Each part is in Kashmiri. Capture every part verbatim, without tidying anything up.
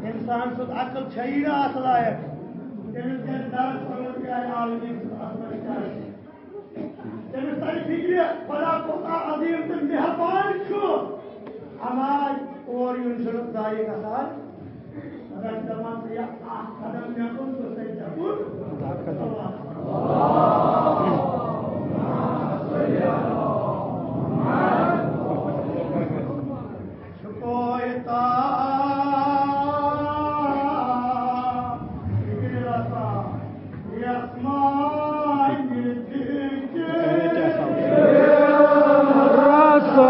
انسان سُنٛد عقل چھا یی نہٕ اَتھ لایق؟ تٔمِس گژھِ درس پَرُن کیٛازِ عالمی سُنٛد عقل کیٛاہ چھُ؟ تٔمِس تَرِ فِکرِ خۄدا کوٗتاہ عظیٖم تہٕ مہربان چھُ۔ اَما اور یُن چھُنہٕ ضایع گژھان۔ رَٹہِ دَپان ژٕ یا اَکھ قدم مےٚ کُن تہٕ ژےٚ ژےٚ کُن۔ چھُ کویتا فِکرِ رَسا، یَتھ منٛز فِکرِ رَسا۔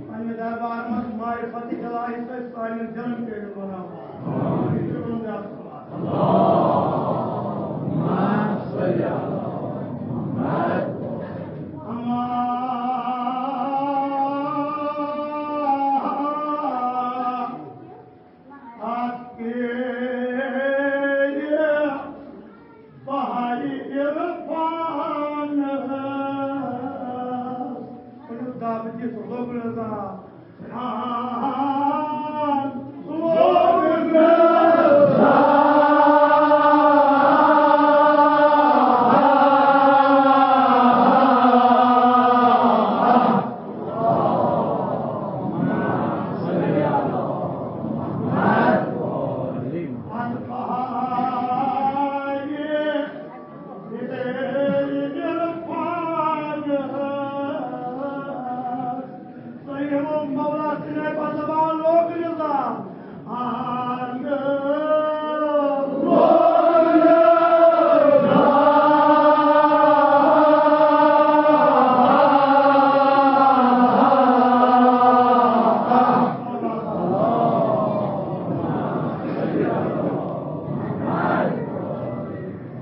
پننہِ دربار منٛز معرفت الہی سۭتۍ سانٮ۪ن دِلن کٔرِو منور۔ اما اَتھ کٔرِ بحرِ عرفانس۔ ؤنِو، دَب دِتھ لوٚگ نہٕ زانٛہہ۔ آن لوٚگ نہٕ زانٛہہ۔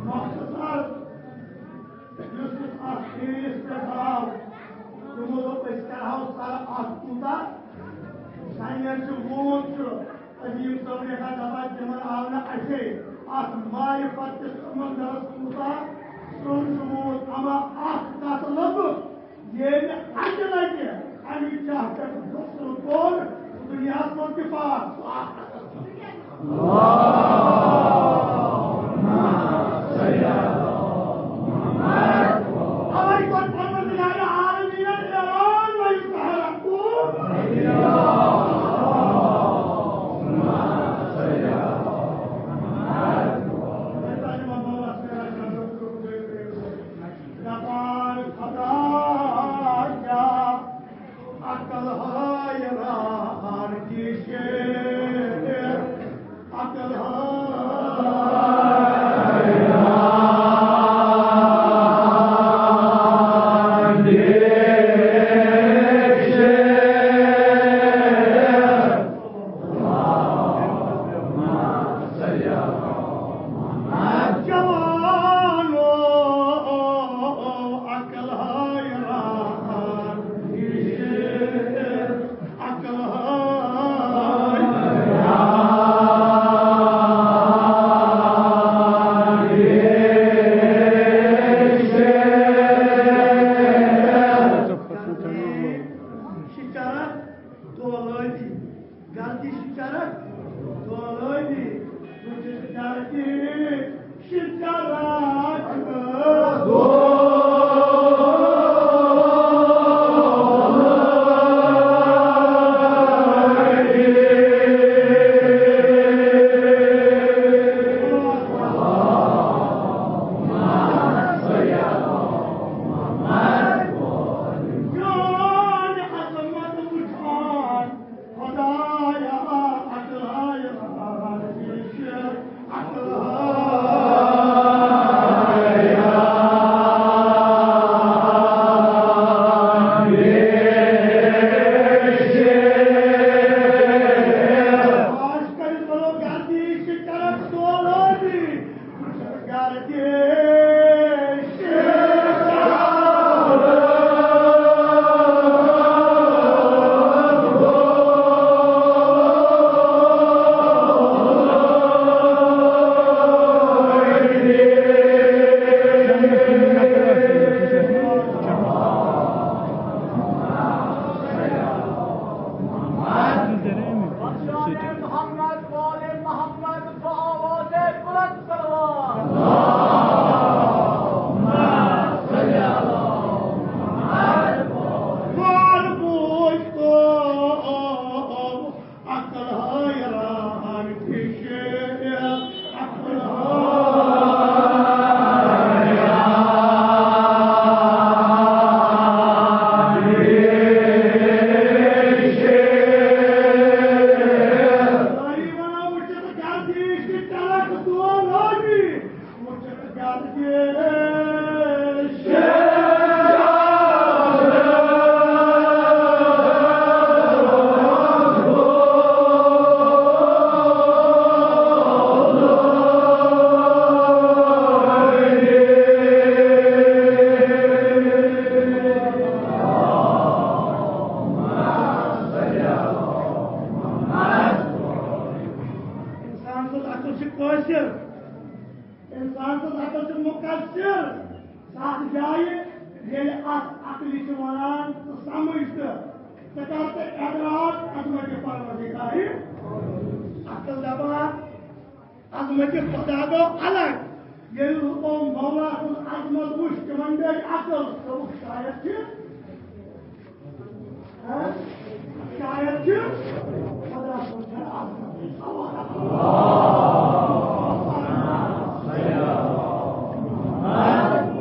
مختصر، یُس یُس اَتھ ٹی وی یَس پٮ۪ٹھ آو، تِمو دوٚپ، أسۍ کَرہاو سَر اَتھ کوٗتاہ؟ سَنیر چھُ، ووت چھُ، عظیٖم صٲب لیکھان دَپان، تِمَن آو نہٕ اَسے اَتھ معرفت کِس سمندرَس کوٗتاہ سرٛوٚن چھُ ووت، اَما اَکھ کَتھ لٔبٕکھ۔ ییٚمہِ اَکہِ لَٹہِ اَمہِ چاہ پٮ۪ٹھ غسل کوٚر، دُنیاہَس منٛز تہِ پاس۔ اَوَے کوٚر پروردگارِ عالمیٖنَن اعلان، وَیُطَہِّرَکُم۔ دَپان خۄدایا، عقل حیران تہِ چھِ۔ سٕنٛز عقل چھِ قٲصِر، اِنسان سٕنٛز عقل چھِ مُقصِر۔ سَتھ جایہِ ییٚلہِ اَتھ عقلہِ چھِ وَنان ژٕ سَمٕجھ تہٕ ژٕ کَر تہٕ اعتراف عظمتِ پروردگارِ۔ عقل دَپان عظمتِ خدا گوٚو الگ۔ ییٚلہِ لُکو مولا سٕنٛز عظمت وٕچھ، تِمن گٔے عقل، دوٚپُکھ، شاید چھِ، ہاں؟ شاید چھِ خدا سٕنٛز چھےٚ عظمت۔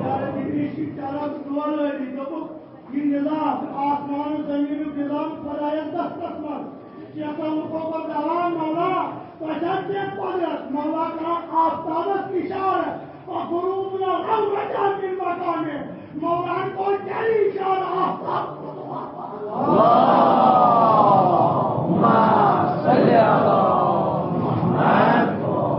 یارٕ جبریٖل چھِ چلان ژورٲری، دوٚپُکھ، یہِ نظام، آسمان زمینُک نظام خدایس دستس منٛز۔ کینٛژن لُکو کوٚر دعوا، مولا، تۄہہِ چھا کینٛہہ قۄدرت؟ مولا کران آفتابس اشارٕ، فغروب لنا روعة من مقامه۔ مولاہن کوٚر کیٛاہ اشارٕ آفتابس؟ اللهم صل على محمد۔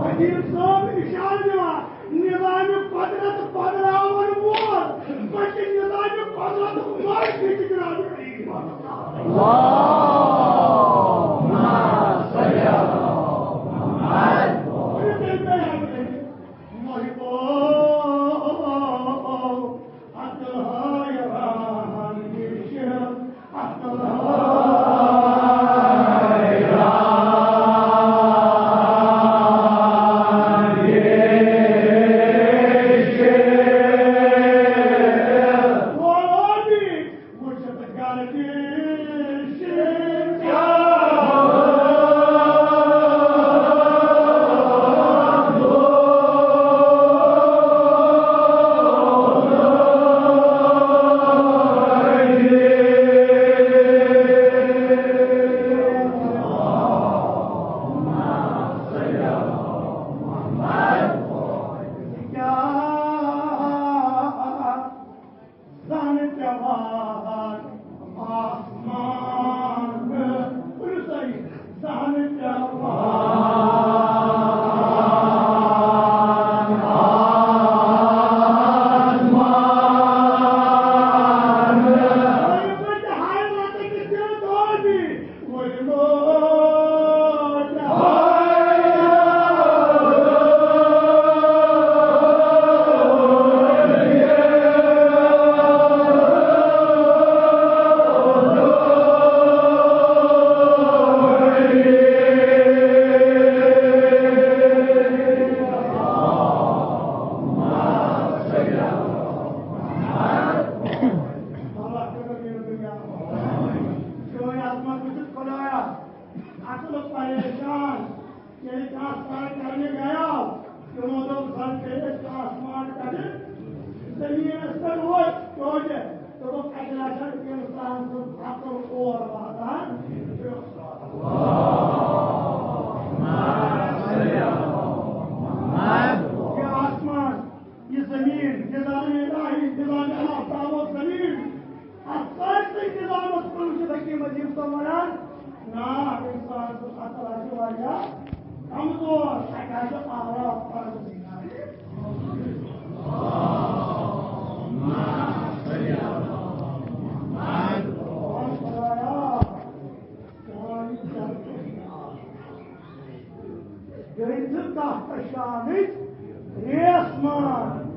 حبیب صٲب اشارٕ دِوان، نظامِ قۄدرت بدلاون وول، بلکہ نظامِ قۄدرتُک مرشد جناب علی محمد۔ اللهم صل على محمد۔ محبو، عقل حیران یہِ چھِ۔ زن پیوان آسمان، ؤنِو سٲری، زن پیوان آسمان۔ ؤنِو سٲری، ہاے لَتہٕ کِس دِلہٕ دٲدی۔ چٲنۍ عظمت وٕچھِتھ خۄدایا، عقل پریشان۔ ییٚلہِ کانٛہہ سر کرنہِ گٔیاو، تِمو دوٚپ، زن کٔرۍ أسۍ آسمان پٮ۪ٹھٕ زٔمیٖنس پٮ۪ٹھ وٲتۍ، توتہِ دوٚپُکھ، اَتہِ نہ چھَنہٕ اِنسان سُنٛد عقل اور واتان۔ یہِ آسمان، یہِ زٔمیٖن، یہِ نظام الٰہی، نظام آفتاب و زٔمیٖن، اَتھ سٲرسٕے نظامَس کُن چھِ حکیٖم عظیٖم صٲب وَنان، نا، اِنسان سٕنٛز عقل آسہِ واریاہ کمزور، اَتہِ آسہِ آرام پَرُن۔ خۄدایا، چٲنۍ جنتٕکۍ نار۔ گٔے زٕ کاہ تہٕ شانٕچ ریس مان۔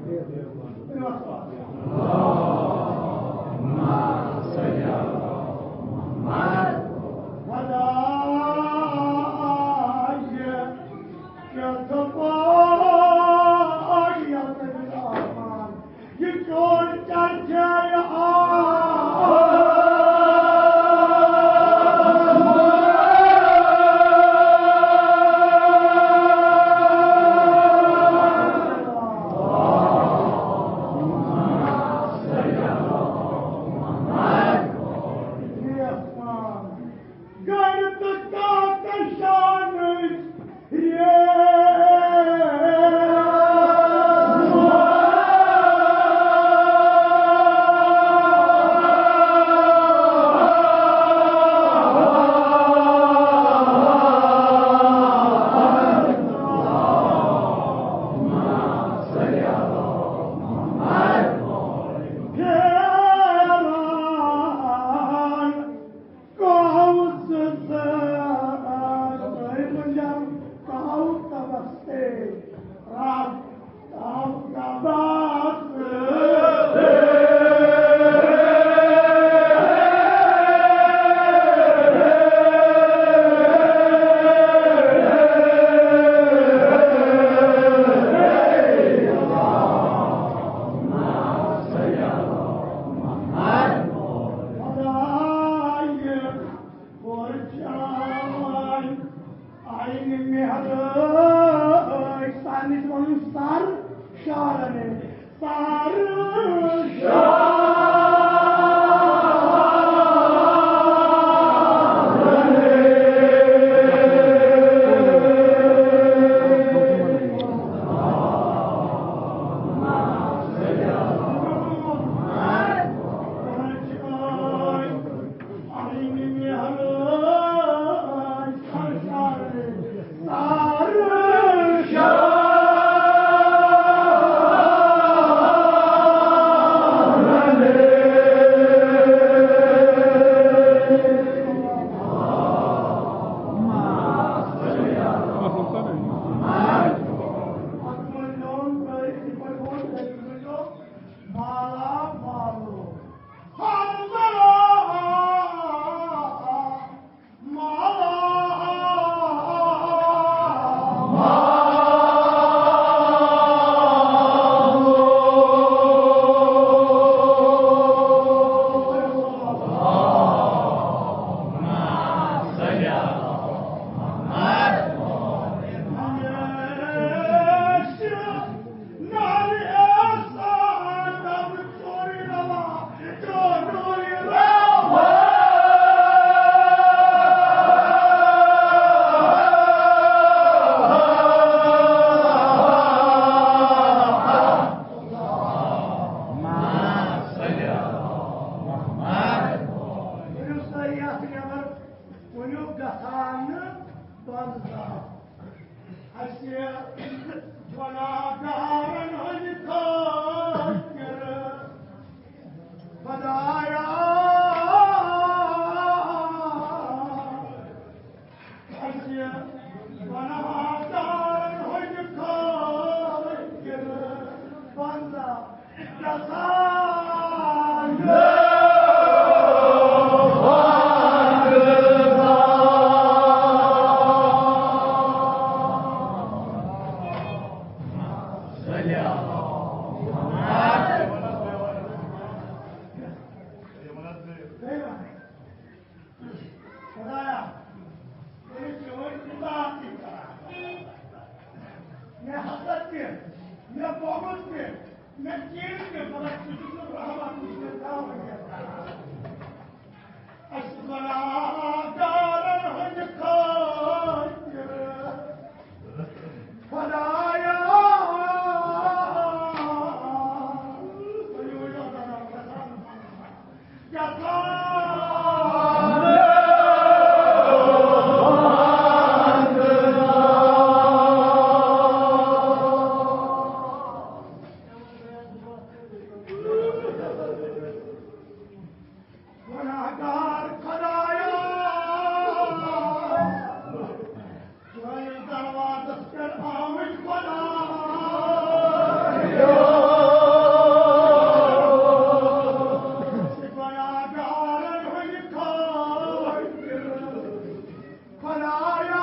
مےٚ حظ ٲسۍ سارنٕے چھِ وَنُن سر شارن، سر شارن۔ ؤنِو سا یَتھ نٮ۪بر، ؤنِو گژھان نہٕ بنٛد زانٛہہ۔ اَسہِ گۄناہگارن ہٕنٛدِ خٲطرٕ خۄدایا، اَسہِ گۄناہگارن ہٕنٛدِ خٲطرٕ بنٛد زانٛہہ۔ خدایا، أسۍ چھِ وۄنۍ عبادت تہِ کران۔ مےٚ حسد تہِ، مےٚ بغض تہِ، مےٚ کینٛہہ تہِ، مگر ژٕ چھُکھ نہٕ رحمت نِش مےٚ ترٛاوان کینٛہہ۔ اَسہِ گۄناہگارن ہٕنٛدِ خٲطرٕ خۄدایا، گۄناہگار خۄدایا، چٲنِس دروازس پٮ۪ٹھ آمٕتۍ خۄدایا، گۄناہگارن ہٕنٛدِ خٲطرٕ خۄدایا۔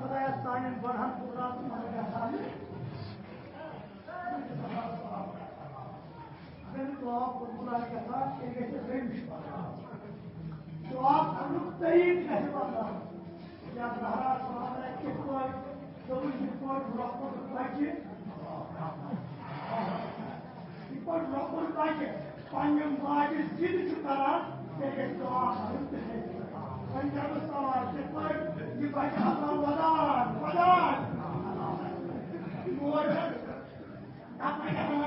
خۄدایَس سانٮ۪ن گۄنہَن قدرتَن منٛز گژھان۔ اگر نہٕ دعا قبوٗل آسہِ گژھان، تیٚلہِ گژھِ رٔمِش پَتہٕ۔ دعا کَرنُک طریٖقہٕ گژھِ بدلان۔ یا زہرا صٲبَن کِتھ پٲٹھۍ، دوٚپُن، یِتھ پٲٹھۍ رۄپُن بَچہِ، یِتھ پٲٹھۍ رۄپُن بَچہِ پننہِ ماجہِ ضد چھُ کران، تیٚلہِ گژھِ دعا کرُن تِتھے پٲٹھۍ۔ وۄنۍ کرٕ بہٕ سوال، کِتھ پٲٹھۍ یہِ بچہِ آسان ودان، ودان؟ موج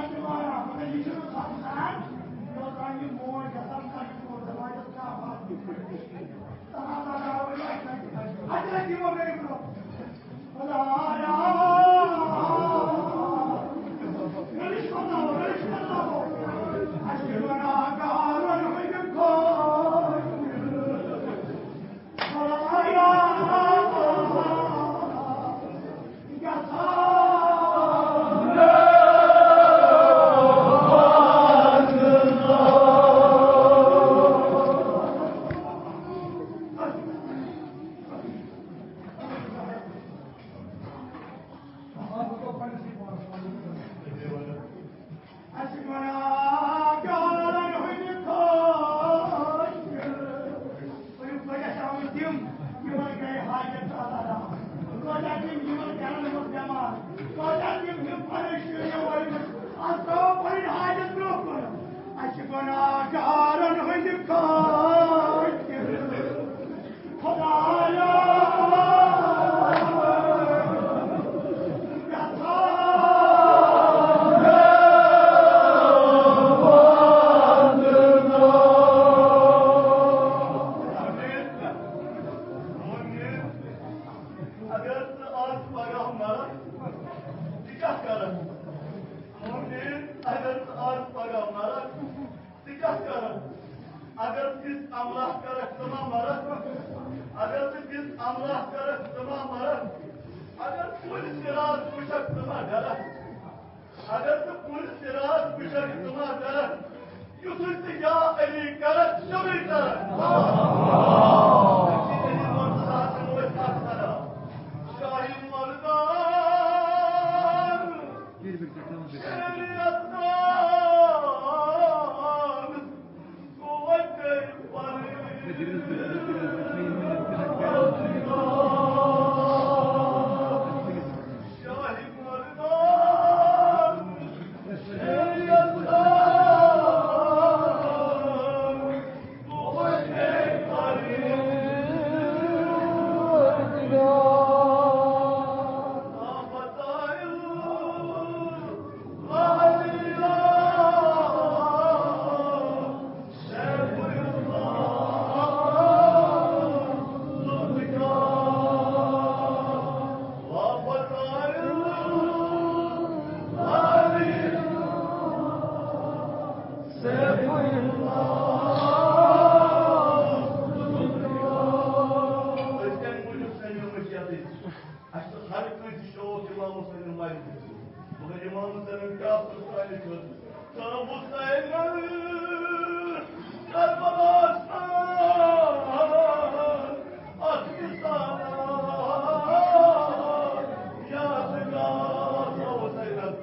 چھےٚ دپان، یہِ چھُنہٕ سپدان، یوٚتام یہِ موج گژھان بچہِ کوٚر دپان، یہِ کیٛاہ بات چھِ؟ تقاضا کرو وۄنۍ اَتہِ، اَتہِ دِمو بیٚیہِ برونٛہہ۔ اَسہِ گۄناہگارن ہٕنٛدِ خٲطرٕ۔ تُہۍ کتہِ آمٕتۍ تِم، یِمن گٔے حاجت ژادانا؟ کۭتیاہ تِم، یِمن گرن منٛز بٮ۪مار؟ کۭتیاہ تِم، یِم پریشٲنی وٲلۍ؟ از تھاوو پنٕنۍ حاجت برونٛہہ کُن۔ اَسہِ گۄناہگارن ہٕنٛدِ خٲطرٕ۔ خدایا، اگر ژٕ آز پگاہ مرکھ، ژٕ کیٛاہ کرکھ؟ مومن، اگر ژٕ آز پگاہ مرکھ، ژٕ کیٛاہ کرکھ؟ اگر تِژھ املاک کرکھ، ژٕ ما مرکھ؟ اگر ژٕ تِژھ املاک کرکھ، ژٕ ما مرکھ؟ اگر کُلۍ ژِراز وٕچھکھ، ژٕ ما ڈرکھ؟ اگر ژٕ کُلۍ ژِراز وٕچھکھ، ژٕ ما ڈرکھ؟ یُتھُے ژٕ یا علی کرکھ، سیوٚدُے کرکھ۔ أسۍ چھِ علی مرتضیٰ سٕنٛدۍ ٲسۍ اکھ کران۔ شاہی مردان، شریعت دان۔ اَسہِ چھُ ہر کٲنٛسہِ شوق اِمام حُسینُن مَرِ۔ مگر اِمام حُسینُن کیٛاہ اوس سانہِ خٲطرٕ؟ تہٕ حُسینُن کربلاہَس منٛز اَتھ کِسانَس یادگار حُسینَس۔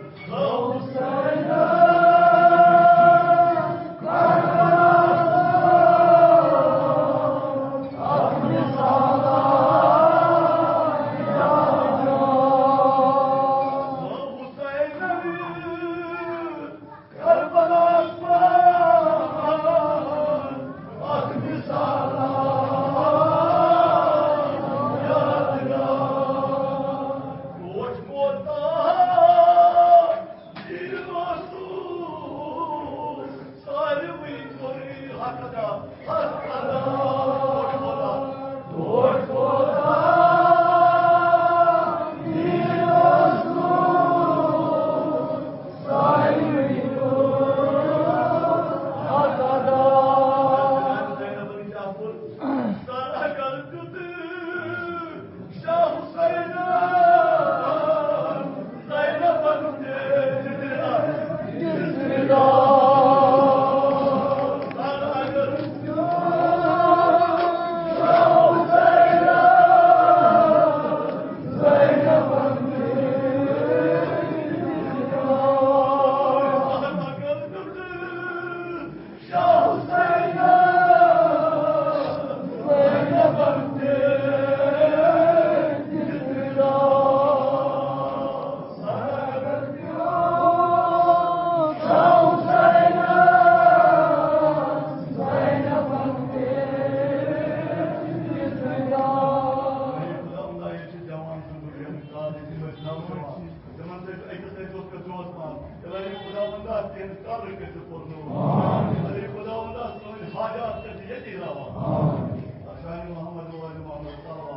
کٔرِتھ پوٚرنوو۔ اے خداوندا، سٲنۍ حاجات کٔرِتھ ییٚتی روا۔ سانہِ محمد وٲلۍ محمد صلوات۔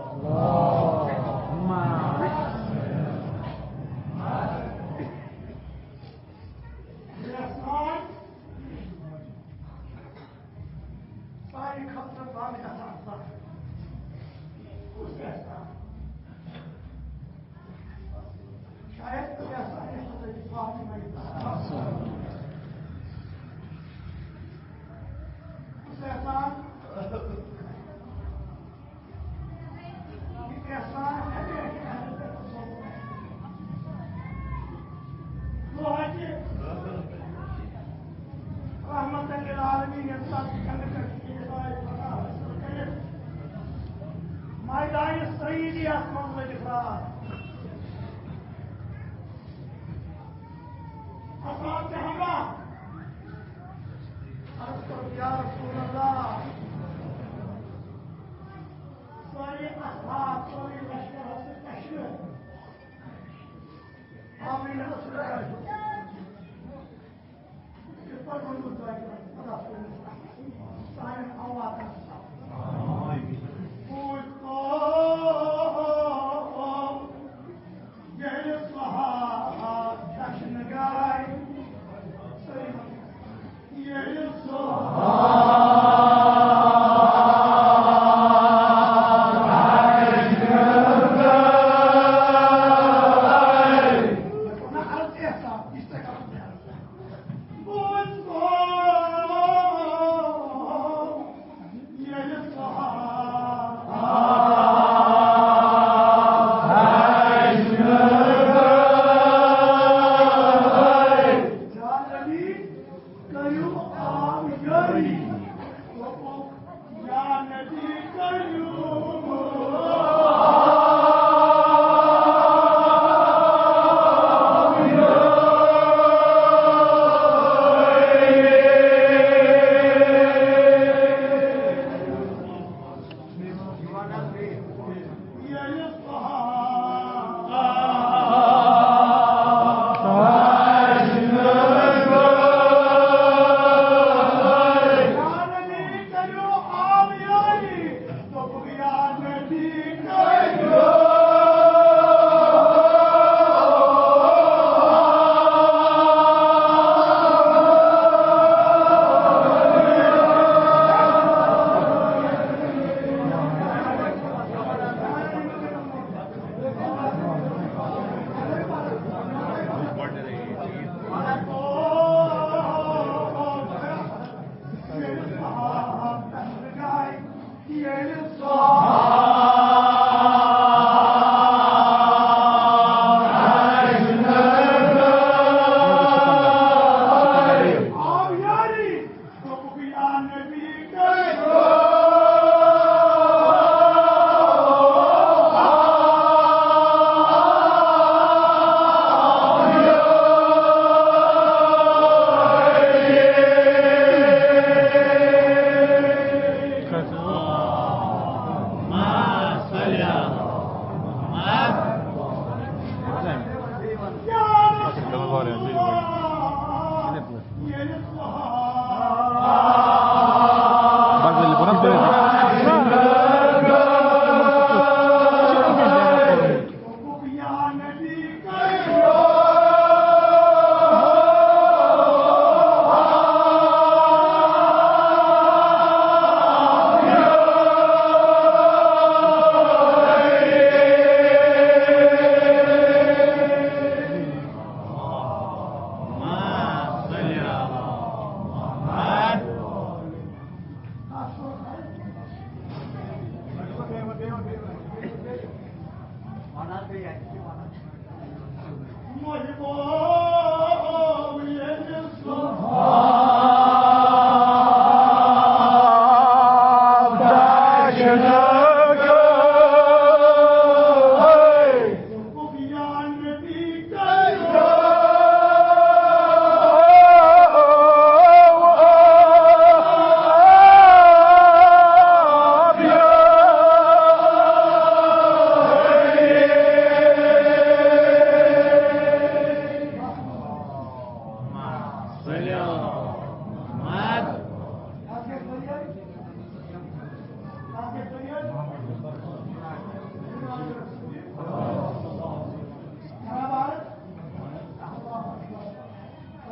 سانہِ خٲطرٕ بنٛد گژھان سخ۔ کُس احسان؟ شاید کُنہِ آسہِ حضرت فاطمہ یہِ زہرا۔ کُس احسان؟ یہِ احسان ہیٚکہِ نہٕ حضرت رسول اللہ۔ گوٚو حظ یہِ رحمتاً للعالمین ییٚمہِ ساتہٕ جنتَس یہِ ہدایت عطا حٲصِل کٔرِتھ میدانِ سعیدیَس منٛز لٔگِتھ راتھ۔ اصحاب تہِ ہمراہ۔ عرض کوٚر، یا رسول اللہ، سٲری اصحاب، سٲری لشکر حظ چھِ تشریف آمین۔ رسول اللہ۔ یِتھ پٲٹھۍ ووٚنمُت تۄہہِ، خۄدا صٲبَن سانٮ۪ن اولادَن۔ بوٗزۍ تو ییٚلہِ سُہ ہا چشمہٕ گاے۔ ییٚلہِ سُہ ہا کٔرِو آب جٲری۔ یا نبی کٔرِو۔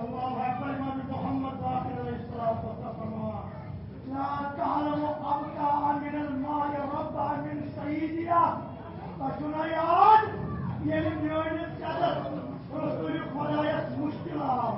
اللہ اکبر، امام محمد باقر علیہ الصلوۃ والسلام۔ لا تعلم ابقى من الماء ربع من سيدنا۔ تۄہہِ چھُو نا یاد، ییٚلہِ میٲنِس قدس رسول خدایس مشکل آو؟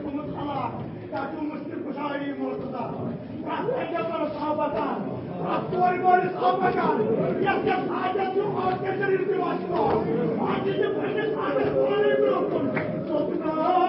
گوٚمُت ہلاک۔ تۄہہِ چھُو مُشکِل کُشا علی مرتضیٰ۔ پرٛٮ۪تھ اَکہِ پَرُس آو پَکان، پرٛٮ۪تھ کورِ مٲلِس آو پَکان۔ یَتھ یَتھ حاجت چھُ، آز کیٛاہ کٔرِو تِم اَسہِ کال؟ آز چھِ تِم پنٛنِس حاجت پانَے برٛونٛہہ کُن۔ سُہ چھُ ناو